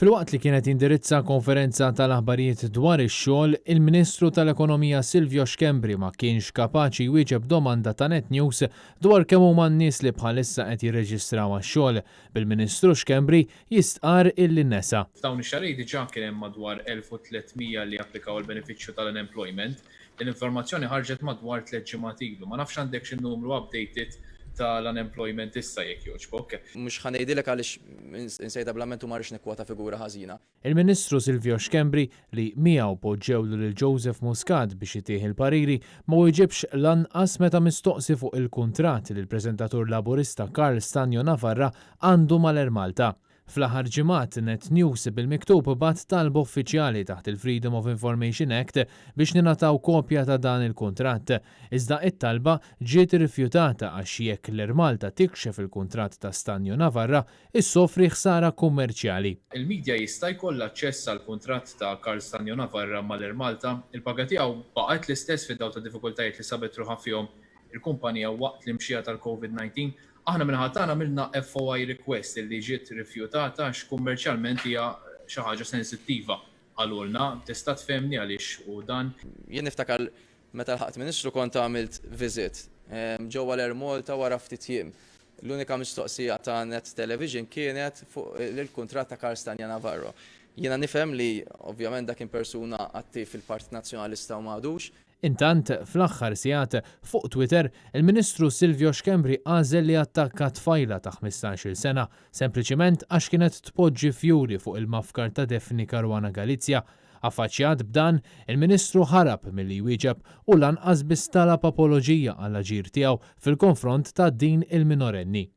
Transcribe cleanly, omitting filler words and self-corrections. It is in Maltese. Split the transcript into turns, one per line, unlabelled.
Filwaqt li kien qed jindirizza konferenza tal-aħbarijiet dwar ix-xogħol, il-Ministru tal-Ekonomija Silvio Schembri ma kienx kapaċi jwieġeb domanda ta' Net News dwar kemm huma n-nies li bħalissa qed jirreġistraw għax-xogħol, bil-Ministru Schembri jistqarr illi nesa.
F'dawn ix-xahrejn diġà kien hemm madwar 1,300 li applikaw għall-benefiċċju tal-unemployment. Din l-informazzjoni ħarġet madwar tlett ġimgħat ilu. Ma nafx għandekx in-numru updated tal-unemployment issa jekk jogħġbok.
Mhux ħa ngħidilek għaliex insejtha bl-amment u ma rridx nikkwota figura ħażina.
Il-Ministru Silvio Schembri, li miegħu poġġewlu lil Joseph Muscat biex itih il-pariri, ma wieġibx lanqas meta mistoqsi fuq il-kuntratt li l-preżentatur Laburista Karl Stagno Navarra għandu mal-Air Malta. Fl-aħħar ġimgħat, Net News bil-miktub bagħat talba uffiċjali taħt il-Freedom of Information Act biex ningħataw kopja ta' dan il-kuntratt. Iżda it-talba ġiet irrifjutata għax jekk l-Air Malta tikxef il-kuntratt ta' Stagno Navarra, issofri ħsara kummerċjali.
Il-media jista' jkollha aċċess għall-kuntratt ta' Karl Stagno Navarra mal-Air Malta? Il-paga tiegħu baqgħet l-istess fid-dawl tad-diffikultajiet li sabet ruħha fihom il-kumpanija waqt l-imxija tal-Covid 19? Aħna min-naħa tagħna għamilna FOI request illi ġiet rifjutata għax kummerċjalment hija xi ħaġa sensittiva, qalulna. Tista' tfehmni għaliex hu dan?
Jien niftakar meta lħaqt Ministru kont għamilt visit ġewwa l-Air Malta wara ftit jiem. L-unika mistoqsija ta' Net Television kienet fuq il-kuntratt ta' Karl Stagno Navarro. Jiena nifhem li ovvjament dak kien persuna attiv fil-Partit Nazzjonalista u m'għadux.
Intant, fl-aħħar sigħat, fuq Twitter, il-Ministru Silvio Schembri għażel li jattakka tfajla ta' 15-il sena, sempliċiment għax kienet tpoġġi fjuri fuq il-mafkar ta' Daphne Caruana Galizia. Affaċċjat b'dan, il-Ministru ħarab milli jwieġeb u lanqas biss talab apoloġija għall-aġir tiegħu fil-konfront ta' din il-minorenni.